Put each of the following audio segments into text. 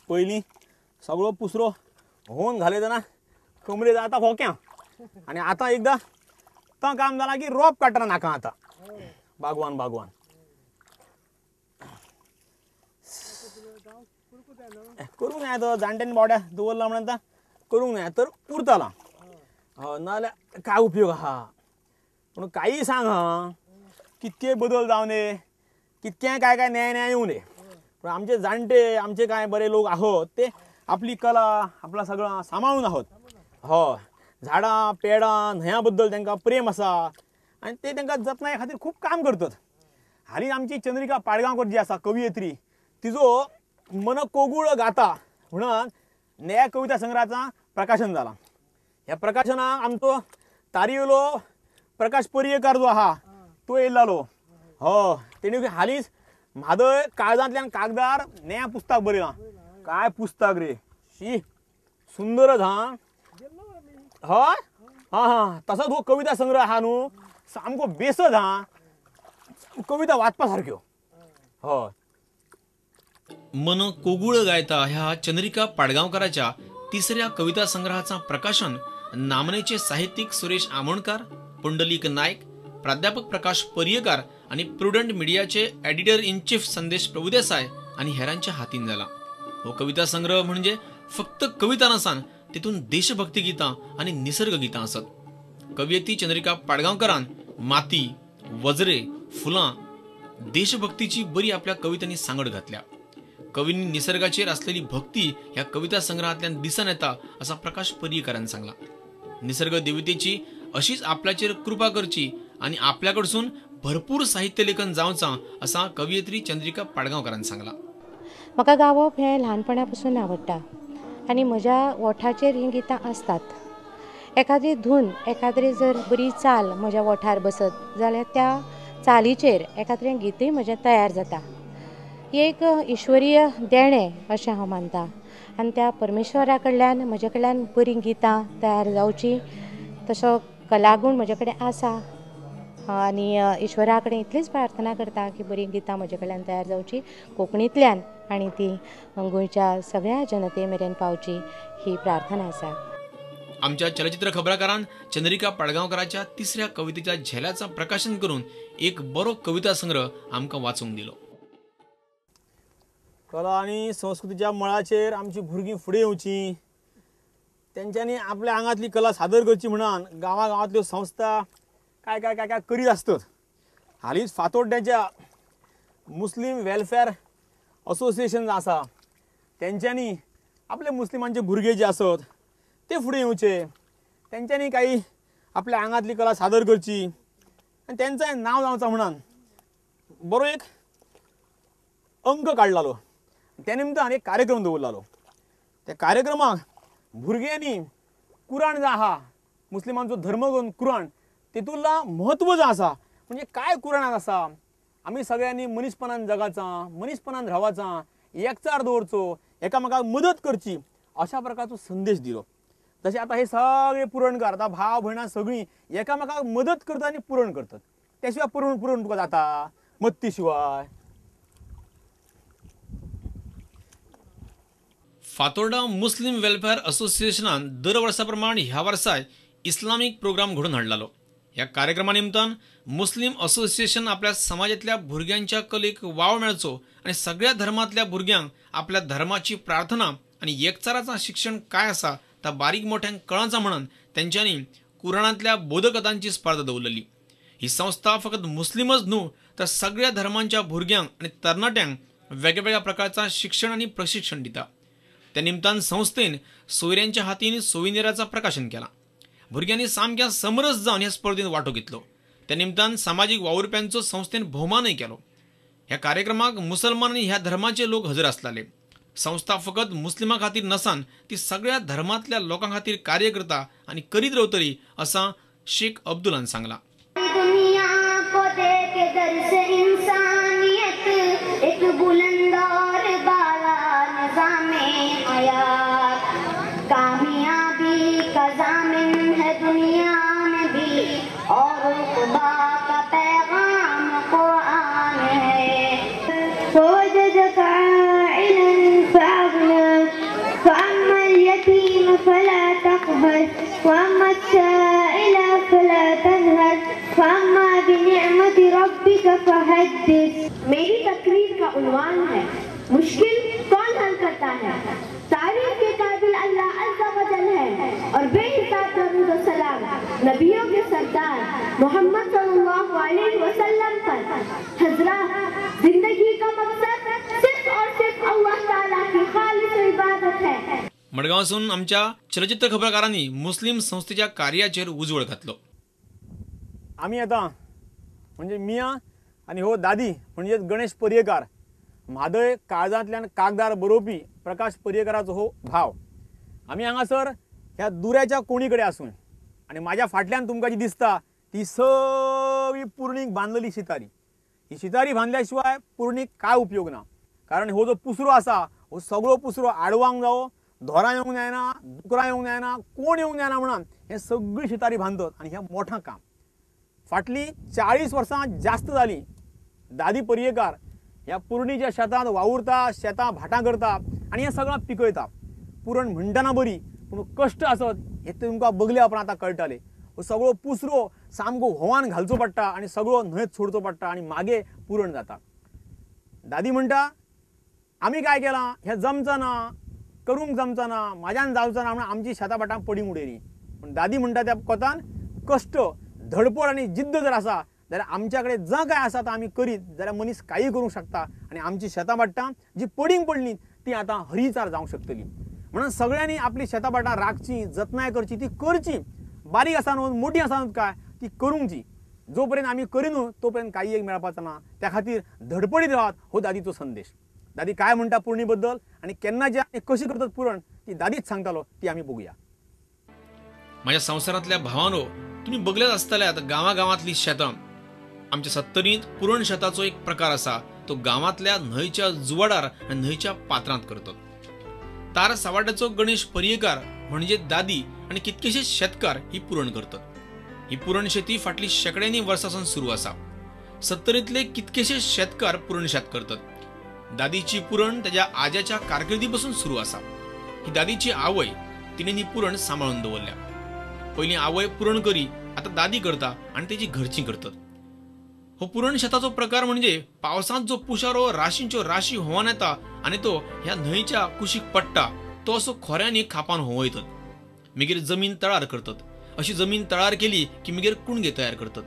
पयलीं सगळो पुसरो होवन घाले तेन्ना कमरे आतां फोक्यां आनी आतां एकदां तो काम जाला की रोप काडटना नाका आतां बागवान बागवान करूंक जाय तो जाणट्यांनी बावड्या दवरला म्हणून आतां करूंक जाय तर उरताला. हय नाजाल्यार काय उपयोग आहा. पूण कांय सांग हा कितके बदल जावं न्ही कितकें काय काय न्याय न्याय येवं न्ही पूण आमचे जाणटे आमचे कांय बरे लोक आहोत ते आपली कला आपला सगळं सांबाळून आहोत. हय झाडां पेडां न्हंया बद्दल तांकां प्रेम आसा आनी ते तांकां जतनाये खातीर खूब काम करतात. हालीं आमची चंद्रिका पाडगांवकर जी आसा कवियत्री तिजो मन कोगूळ गाता म्हणून नया कविता संग्रहाचा प्रकाशन जाला. ह्या प्रकाशनाक आमचो तारयेलो प्रकाश पर्येकार जो आहा तो येयल्लो. हय तेणी हालींच म्हादय काळजांतल्यान कागदार नया पुस्तक बरयलां. काय पुस्तक रे शी सुंदरच. हा हय हां हां तसोच हो कविता संग्रह आहा न्हू सामको बेसच. हा कविता वाचपा सारक्यो. हय मन कोगूळ गायता ह्या चंद्रिका पाडगांवकराच्या तिसऱ्या कविता संग्रहाचा प्रकाशन नामनेचे साहित्यिक सुरेश आमोणकर, पुंडलीक नायक, प्राध्यापक प्रकाश पर्येकार आणि प्रुडंट मीडियाचे editor in chief Sandesh Prabhudesai आणि हेरांच्या हातीन जाला. हो कविता संग्रह म्हणजे फक्त कविता नसान तितून देशभक्ती गीतां आणि निसर्ग गीतां आसत. कवयित्री चंद्रिका पाडगांवकरान माती, वजरे, फुलां देशभक्तीची बरी आपल्या कवितांनी सांगड घातल्या. कवींनी निसर्गाचेर असलेली भक्ती ह्या कविता संग्रहांतल्यान दिसन येता असा प्रकाश पर्येकारान सांगला. निसर्ग देवतेची अशीच आपल्याचेर कृपा करची आणि आपल्याकडसून भरपूर साहित्य लेखन जावचा असा कवयित्री चंद्रिका पाडगांवकरान सांगला. म्हाका गावप हें ल्हानपणा पासून आवडटा आनी म्हज्या ओठाचेर हीं गितां आसतात. एखादी धून एखाद्री जर बरी चाल म्हज्या ओठार बसत जाल्यार त्या चालीचेर एखाद्रें गीतय म्हजें तयार जाता. एक ईश्वरीय देणें अशें हांव मानता आनी त्या परमेश्वरा कडल्यान म्हजे कडल्यान बरीं गितां तयार जावचीं तसो कलागूण म्हजे कडेन आसा आनी ईश्वरा कडेन इतलीच प्रार्थना करता की बरीं गितां म्हजे कडल्यान तयार जावचीं कोंकणींतल्यान आनी ती गोंयच्या सगळ्या जनते मेरेन पावची ही प्रार्थना आसा. आमच्या चलचित्र खबराकारान चंद्रिका पाडगांवकराच्या तिसऱ्या कवितेच्या झेल्याचं प्रकाशन करून एक बरो कविता संग्रह आमकां वाचूंक दिलो. कला आनी संस्कृतीच्या मळाचेर आमची भुरगीं फुडें येवची, तेंच्यांनी आपल्या आंगांतली कला सादर करची म्हणून गांवा गांवांतल्यो संस्था काय काय काय काय करीत आसतात. हालींच फातोड्ड्याच्या मुस्लीम वेलफेअर असोसिएशन आसा तेंच्यांनी आपले मुस्लिमांचे भुरगे जे आसत ते फुडें येवचे, तेंच्यांनी काही आपल्या आंगांतली कला सादर करची आनी तेंचें नांव जावचें म्हणून बरो एक अंक काडलालो. त्या निमतान एक कार्यक्रम दवरलालो. त्या कार्यक्रमाक भुरग्यांनी कुराण जो आहा मुस्लिमांचो धर्मग्रंथ कुराण तेतूंतला म्हत्व जो आसा म्हणजे काय कुराणांत आसा आमी सगळ्यांनी मनीसपणान जगाचा, मनीसपणान रावचा, एकचार दवरचो, एकामेकाक मदत करची अशा प्रकारचो संदेश दिलो. तशें आतां हे सगळे पुरणकार आतां भाव भयणां सगळीं एकामेकाक मदत करतात आनी पुरण करतात. त्या शिवाय पुरण पुरण तुका जाता मत्ती शिवाय. फातोर्डा मुस्लिम वेलफेअर असोसिएशनान दर वर्सा प्रमाण ह्या वर्साय इस्लामीक प्रोग्राम घडोवन हाडलालो. ह्या कार्यक्रमा निमतान मुस्लिम असोसिएशन आपल्या समाजांतल्या भुरग्यांच्या कलेक वाव मेळचो आनी सगळ्या धर्मांतल्या भुरग्यांक आपल्या धर्माची प्रार्थना आनी एकचाराचा शिक्षण काय आसा ता बारीक मोठ्यांक कळांचा म्हणून तेंच्यांनी कुराणांतल्या बोधकथांची स्पर्धा दवरलेली. ही संस्था फकत मुस्लिमच न्हू तर सगळ्या धर्मांच्या भुरग्यांक आनी तरणाट्यांक वेगवेगळ्या प्रकारचा शिक्षण आनी प्रशिक्षण दिता. त्या निमतान संस्थेन सोयऱ्यांच्या हातीन सोविनिराचा प्रकाशन केला. भुरग्यांनी सामक्या समरस जावन ह्या स्पर्धेत वांटो घेतलो. त्या निमतान सामाजीक वावुरप्यांचो संस्थेन भोवमानय केलो. ह्या कार्यक्रमाक मुसलमान आनी ह्या धर्माचे लोक हजर आसताले. संस्था फकत मुस्लिमां खातीर नसान ती सगळ्या धर्मांतल्या लोकां खातीर कार्य करता आनी करीत रावतली असा शेख अब्दुलान सांगला. فوجدك عائلا فأغنى. फहद्दिस। मेरी तकरीर का उन्वान है मुश्किल कौन हल करता है। तारीफ के काबिल अल्लाह अज़्ज़ा वजल है और बेहिसाब दरूद व सलाम नबियों के सरदार मोहम्मद सल्लल्लाहु अलैहि वसल्लम पर। हज़रात, जिंदगी का मकसद सिर्फ और सिर्फ अल्लाह ताला की खालिस इबादत है। मडगांवसून आमच्या चलचित्र खबरकारांनी मुस्लिम संस्थेच्या कार्याचेर उजवळ घातलो। आमी आतां म्हणजे मिया आनी हो दादी म्हणजे गणेश पर्येकार, म्हादय काळजांतल्यान कागदार बरोवपी प्रकाश पर्येकाराचो हो भाव। आमी हांगासर ह्या दुऱ्याच्या कोणी कडेन आसून आनी म्हाज्या फाटल्यान तुमकां जी दिसता ती सगळी पुरणीक बांदलेली शितारी। ही शितारी बांदल्या शिवाय पुरणीक काय उपयोग ना, कारण हो जो पुसरो आसा हो सगळो पुसरो आडवांक जावो, धोरां येवंक जायना, दुकरां येवंक जायना, कोण येवंक जायना म्हणून हे सगळी शितारी बांदतात आनी हें मोठें काम। फाटलीं 40 वर्सां जास्त जालीं दादी पर्येकार ह्या पुरणीच्या शेतांत वावुरता, शेतां भाटां करता आनी हें सगळें पिकयता। पुरण म्हणटना बरी पूण कश्ट आसत हें तुमकां बगल्या उपरांत आतां कळटालें। हो सगळो पुसरो सामको होवान घालचो पडटा आनी सगळो न्हंयेत सोडचो पडटा आनी मागीर पुरण जाता। दादी म्हणटा आमी काय केलां, हें जमचना, करूंक जमचना, म्हाज्यान जावचो ना म्हणून आमची शेतां भाटां पडींग उडयलीं। पूण दादी म्हणटा त्या कोतान कश्ट, धडपड आनी जिद्द जर आसा जाल्यार आमच्या कडेन जं काय आसा तो आमी करीत जाल्यार मनीस कांय करूंक शकता आनी आमची शेतां भाटां जी पडींग पडलीं ती आतां हरीचार जावंक शकतली। म्हणून सगळ्यांनी आपली शेतां भाटां राखची, जतनाय करची, ती करची, बारीक आसा न्हू मोठी आसा न्हू काय ती करूंक। जो पर्यंत आमी करिनू तो पर्यंत कांय एक मेळपाचो ना। त्या खातीर धडपडीत रावात हो दादीचो संदेश। दादी काय म्हणटा पुरणी बद्दल आनी केन्ना जे आनी कशी करतात पुरण ती दादीच सांगतालो, ती आमी बघूया। माझ्या संवसारांतल्या भावांनो, तुम्ही बघल्याच आसतले आतां गांवागांवांतली शेतां। आमच्या सत्तरींत पुरण शेताचो एक प्रकार आसा, तो गांवांतल्या न्हंयच्या जुवाडार आनी न्हंयच्या पात्रांत करतात। तार सावाड्याचो गणेश पर्येकार म्हणजे दादी आनी कितकेशे शेतकार ही पुरण करतात। ही पुरण शेती फाटली शेकड्यांनी वर्सां सावन सुरू आसा। सत्तरींतले कितकेशे शेतकार पुरण शेत करतात। दादीची पुरण त्याच्या आज्याच्या कारकिर्दी पासून सुरू आसा। ही दादीची आवय, तिणें ही पुरण सांबाळून दवरल्या। पयलीं आवय पुरण करी, आतां दादी करता आनी तेजी घरची करतात। हो पुरण शेताचो प्रकार म्हणजे पावसांत जो पुशारो राशींच्यो राशी होवन येता आनी तो ह्या न्हंयच्या कुशीक पडटा तो असो खोऱ्यांनी खापान होवयतात। मागीर जमीन तळार करतात। अशी जमीन तळार केली की मागीर कुणगे तयार करतात।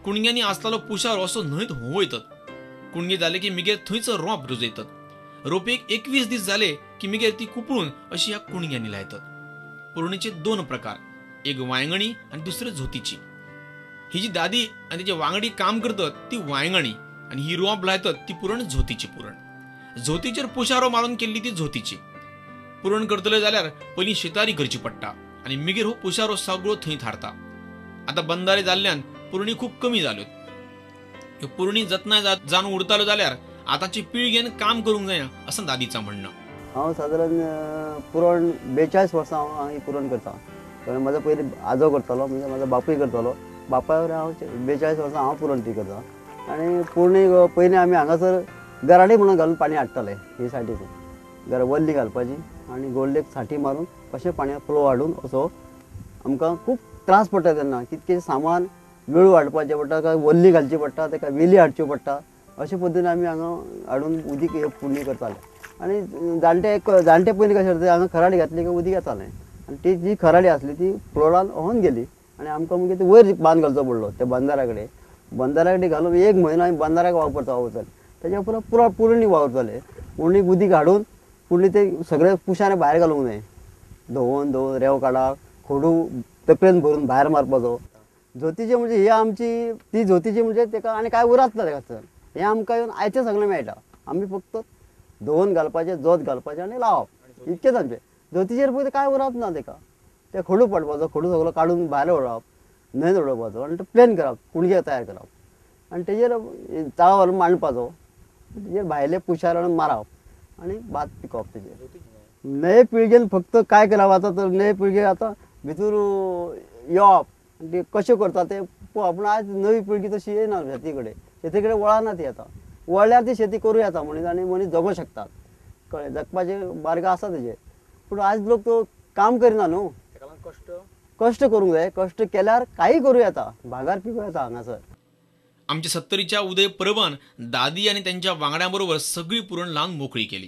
कुणग्यांनी आसलेलो पुशारो असो न्हंयत होवयतात। कुणगे जाले की मागीर थंयच रोप रुजयतात। रोपेक 21 दीस जाले की मागीर ती कुपळून अशी ह्या कुणग्यांनी लायतात। पुरणीचे दोन प्रकार, एक वांयगणी आनी दुसरे झोतीची। ही जी दादी आनी तेजे वांगडी काम करतात ती वांयगणी आनी ही रोप लायतात ती पुरण झोतीची पुरण। झोतीचेर पुशारो मारून केल्ली ती झोतीची पुरण करतले जाल्यार पयलीं शेतारी करची पडटा आनी मागीर हो पुशारो सगळो थंय थारता। आतां बंदारे जाल्ल्यान पुरणी खूब कमी जाल्यो। ह्यो पुरणी जतनाय जावन उरताल्यो जाल्यार आतांची पिळगेन काम करूंक जायना अशें दादीचें म्हणणें। हांव सादारण पुरण 42 वर्सां हांव ही पुरण करता। कारण म्हजो पयलीं आजो करतालो, म्हणजे म्हजो बापूय करतालो। बापाय हांव 42 वर्सां हांव पुरण ती करता। आनी पुरणी पयलीं आमी हांगासर गराडी म्हणून घालून पाणी हाडटाले। ही सायडीसून गरा वल्ली घालपाची आनी गोल्डेक साठी मारून कशें पाणी फ्लो हाडून असो आमकां खूब त्रास पडटा तेन्ना। कितकें सामान वेळू हाडपाचें पडटा, काय वल्ली घालची पडटा, ताका वेली हाडच्यो पडटा। अशे पद्दतीन आमी हांगा हाडून उदीक पुरणी करताले। आनी जाणटे जाणटे पयलीं कशें करता, हांगा खराडी घातली काय उदीक येतालें आनी ती जी खराडी आसली ती फ्लोरान व्होवन गेली आनी आमकां मागीर वयर बांद घालचो पडलो त्या बंदारा कडेन। बंदारा कडेन घालून एक म्हयनो आमी बंदाराक वापरता वावरताले। तेच्या उपरांत पुरा पुरणी वावरताले। पुरणीक उदीक हाडून पुरणी ते सगळे पुशाने भायर घालूंक जाय, धुवन धुवन रेंव काडप, खोडू तकलेन भरून भायर मारपाचो। झोतीचे म्हणजे ही आमची ती झोतीची म्हणजे तेका आनी कांय उरत ना तेका सर। हें आमकां येवन आयतें सगळें मेळटा। आमी फक्त धुवन घालपाचें, जोत घालपाचें आनी लावप, इतकेंच आमचें। झोतीचेर पळय कांय उरप ना तेका। ते खडू पडपाचो, खडू सगळो काडून भायर उडोवप, न्हंयेंत उडोवपाचो आनी तो प्लेन करप, कुणगे तयार करप आनी तेजेर ताळो घालून मांडपाचो, तेजेर भायले पुशार हाडून मारप आनी भात पिकोवप तेजेर। नवे पिळगेन फक्त काय करप आतां, तर नवे पिळगे आतां भितर येवप ते कशें करता तें पळोवप। पूण आयज नवी पिळगी तशी येना शेती कडेन, शेती कडेन वळना ती आतां। वळ्ळ्यार ती शेती करूं येता म्हणून आनी मनीस जगोंक शकतात, कळ्ळें, जगपाचे मार्ग आसा तेजे। पूण आयज लोक तो काम करिना न्हू, कश्ट करूंक जाय। कश्ट केल्यार कांय करूं येता, भागार पिकूं येता हांगासर। आमच्या सत्तरीच्या उदय परबान दादी आनी त्यांच्या वांगड्यां बरोबर सगळी पुरण लावन मोकळी केली.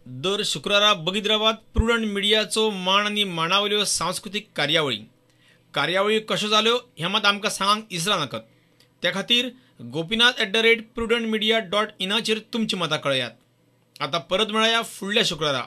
दर शुक्रारा बगीत रावात प्रुडंट मिडियाचो माण आनी माणावल्यो सांस्कृतीक कार्यावळी. कार्यावळी कश्यो जाल्यो हें मात आमकां सांगांक इसरा नाकात. त्या खातीर Gopinath @prudentmedia.in तुमची मतां कळयात. आतां परत मेळया फुडल्या शुक्रारा.